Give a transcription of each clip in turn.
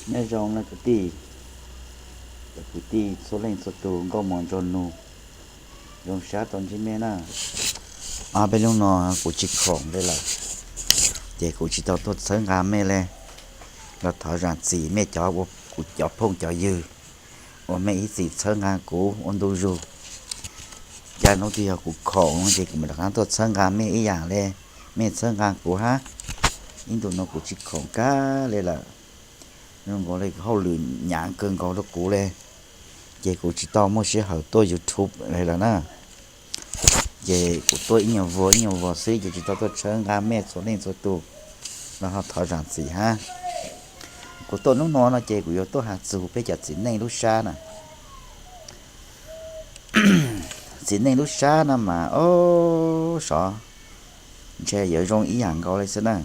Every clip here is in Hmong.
Nyob zoo na kwv tij, cov kwv tij txhua leej txhua tus nkauj muam nraug nus, zoo sab tau ntsib mej na. Ob peb hnub no kuv tsis khoom li lawm, ces kuv tsis tau tuaj txhawb nqa mej li. Los thov zam txim mej cov, kuv cov phooj cov ywg uas mej ib txwm txhawb nqa kuv ua ntu zus. Cas hnub twg yog kuv khoom ces kuv mam rov qab tuaj txhawb nqa mej ib yam li mej txhawb nqa kuv hab. Ib ntu no kuv tsis khoom kag li lawm, zoo nkaus li hauj lwm hnyav kawg nkaus rau kuv li, ces kuv tsis tau muaj sij hawm tuaj YouTube li lawm na. Ces kuv tuaj ib nyuag vuag ib nyuag vuag xwb ces tsis tau tuaj txhawb nqa mej txhua leej txhua tus, los ho thov zam txim hab. Kuv tuaj hnub no no ces kuv yuav tuaj has txug peb cov txiv neej lub sab na. Txiv neej lub sab no mas, o, sov, ntshe yuav zoo ib yam nkaus li xwb na.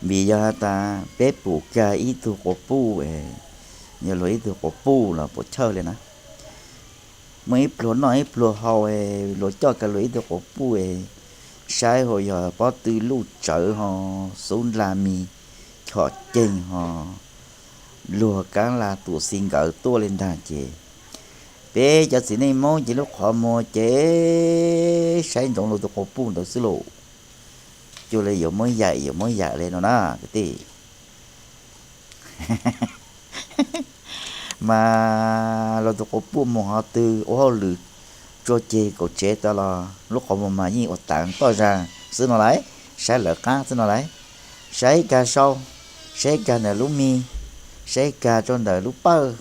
Vim yog has tas peb pum kag ib tug quas puj, yog luag ib tug quas puj los puas chawj li na. Muaj ib pluag noj ib pluag haus, luag coj kag luag ib tug quas puj, saib ho yog pob tw luj tsawv ho, xub nla mis chom ceeg ho, luag kab la tuam xi nkawd tuaj li ntag ces peb cov txiv neej Moob ces lub qhov muag ces saib ntsoov luag tus quas puj ntawd xwb lauj. Cuag li yuav muab yaim yuav muab yaim li no na kwv tij. Mas luag tus quas puj moog ho twg ua hauj lwm tsuag ceg kaum tsev tas los lub qhov muag mas yeej ua taag toj zaag xwb no lauj, saib lawv qab xwb no lauj. Saib kag sau, saib kag ntawm lub mis, saib kag rua ntawm lub pawj,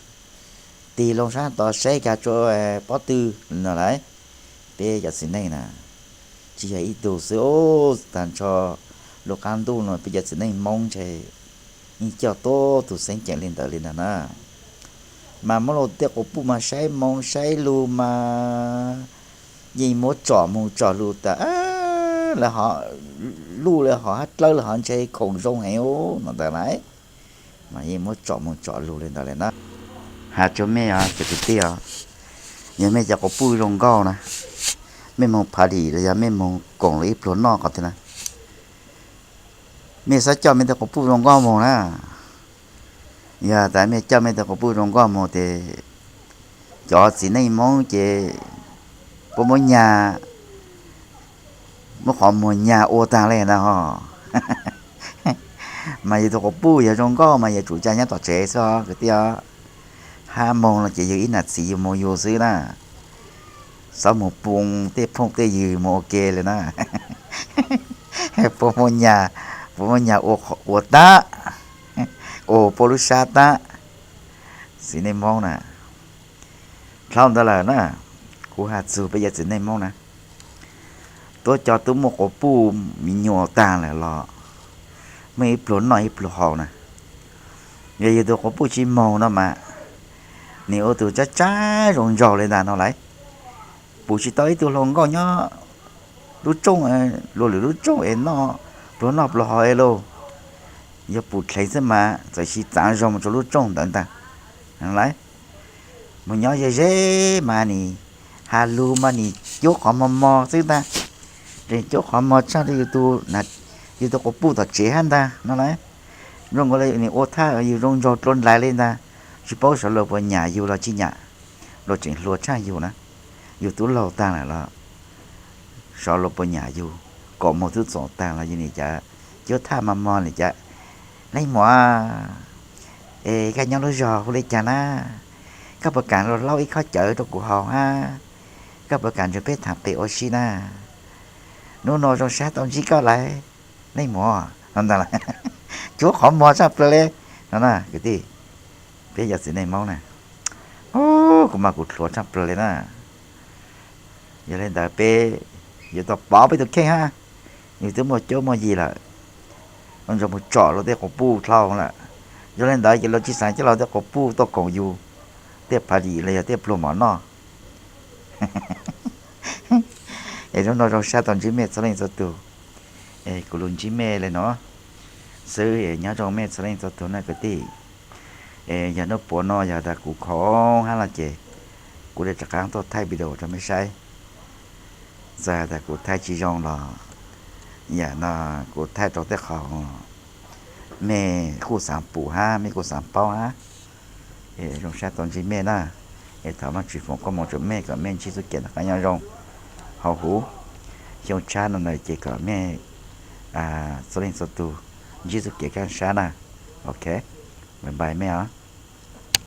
tig loo sab tod saib kag rua pob tw no lauj. Peb cov txiv neej na, tsis yog ib tug xwb, tag nrho lub qab ntuj no peb cov txiv neej Moob ntshe yeej coj tuab tug xeeb ceem li ntawd li ntag na. Mas muab luag tej quas puj mas saib moo saib lug mas yeej muab tsom moog tsom lug tas, lawv ho luj lawv ho hab dlawb lawv ho ntshe khoom zoo heev no ntag lauj. Mas yeej muab tsom moog tsom lug li ntawd li na. Has rua mej os cov kwv tij os, yog mej cov quas puj zoo nkauj na, mej moog phav lim los yog mej moog koom luag ib pluag noj qhov twg na, mej xav coj mej tej quas puj zoo nkauj moog na. Yog tas mej coj mej tej quas puj zoo nkauj moog tes cov txiv neej Moob ces puab muab nyag, muab qhov muag nyag ua taag li ntag ho. Mas yus tus quas puj yog zoo nkauj mas yus tsum ca nyob tom tsev xwb os kwv tij os. Hab moog no ces yus ib nam txiv yus moog yus xwb na. Xob moog pub tej phooj tej ywg moog ua ke li na. Puab muab nyag, puab muab nyag ua qhov ua tab, ua puab lub sab tab. Txiv neej Moob na, dlhau ntawd lawm na, kuv has txug peb cov txiv neej Moob na, tuab cov tub muaj quas puj me nyuam taag lawm los muaj ib pluag noj ib pluag haus na. Yog yus tus quas puj tsis moog no mas nim ua tus tsab tsab zoo nraug li ntag no lauj. Pum tsis tau ib tug hluas nkauj nyob lub rooj, luag lwm lub rooj es noj pluag noj pluag haus es lauj. Yog pum dheev xwb mas txawm sis txav zog mus rua lub rooj ntawd ntag lauj. Moog nyob ze ze mas nim has lug mas nim cuab qhov mos mos xwb ntag. Tseem cuab qhov mos tshaj rua yus tus quas puj tom tsev hab ntag no lauj. Zoo nkaus li nim ua thaj yus zoo nraug dlua nlais li ntag. Tsis paub sov luag puas nyam yus los tsis nyam, luag tseem hluas tshaj yus na. Yus tub laug taag lawm los sov luag puas nyam yus, kaum moos tub txoom taag los yus nim cav cuab thaj mos mos nim cav, leej muam, es koj nyob lub zog hu li cas na? Koj puas kam hlub ib khob cawv rua kuv haus hab? Koj puas kam nrug peb tham pem ua si na? Hnub no zoo sab tau ntsib koj lawm leej muam no ntag. Cuab qhov muag tshaj plawg li no na kwv tij. Peb cov txiv neej Moob na, kuv mas kuv dlhuav tshaj plawg li na. Yog li ntawd peb yuav tau pov peb tus kheej hab. Yus twb muaj cuab muaj yig lawm, ua ntsoov mus tsom luag tej quas puj dlhau lawm. Yog li ntawd ces luag tsis xaav coj luag tej quas puj tuaj koom yus tej phav lim los yog tej pluag mov noj. Es hnub no zoo sab tau ntsib mej txhua leej txhua tug. Es kuv lug ntsib mej li no xwb es nyob zoo mej txhua leej txhua tug na kwv tij. Es yog hnub puav no yog tas kuv khoom hab los ces kuv le rov qaab tuaj thaij video rua mej saib. Txawm tas kuv thaij tsis zoo los yam no kuv thaij rau tej qhov Mej kuj xaav pum hab, mej kuj xaav paub hab. Es zoo sab tau ntsib mej na. Es thaum Vaajtswv foom koob moov rua mej kom mej ntsib txuj kev noj qaab nyob zoo hauv huv. Xyoo tshab no na ces kom mej txhua leej txhua tug ntsib txuj kev kaaj sab na. Ok, bye bye mej os.